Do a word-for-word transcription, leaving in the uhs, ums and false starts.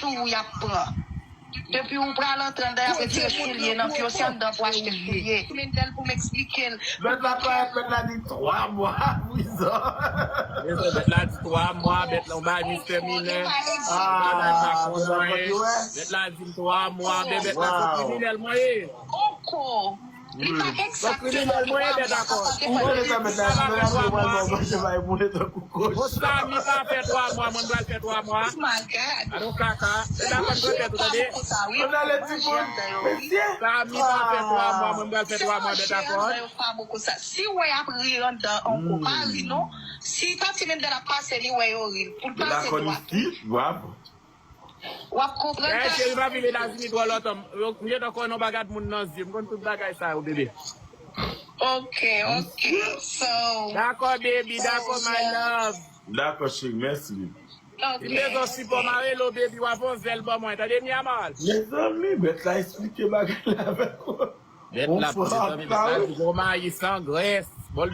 tou y ap pran. Depi ou pral antre anndan, y ap retire soulye nan pye w, se anndan pou achte soulye. Mendel pou m eksplike l. Mèt la parèt, mèt la di twa mwa prizon. Mèt la di twa mwa, bèt la, yon bagay misterye. Ah, mèt la di twa mwa, men bèt la se kriminèl mwen ye. Koko. Li pa egzakteman twa mwa. Mwen le tan mèt la, mwen le tan mwen manje bay moulen tankou kochon. Bon, Samy pa fè twa mwa, mwen pral fè twa mwa. Oh my God. Alon kaka. Se pa konn tèt ou tande. Konn ale timoun, mesye. Samy pa fè twa mwa, mwen pral fè twa mwa, bèt akò. Yo pa bon konsa. Si w wè y ap ri anndan ankò, pa ri non. Si tanti Mendel ap pase, li wè yo ri. Pou l pase dwat. Bravo. W ap konprann. Eh, cheri, pa viv Etazini twò lontan. M gentan konnen yon bagay moun nan zye. M konn tout bagay sa yo, bebe. Ok, ok. So, dakò, baby, dakò, my love. Dakò, cheri, mèsi, baby. Si m bezwen sipò, m a rele w, baby, w ap fè yon zèl ban mwen. Tande, mi amor? Mezanmi, bèt la eksplike bagay la avèk ou. Bèt la, mezanmi, bèt la di gon mayi san grès. Bon, l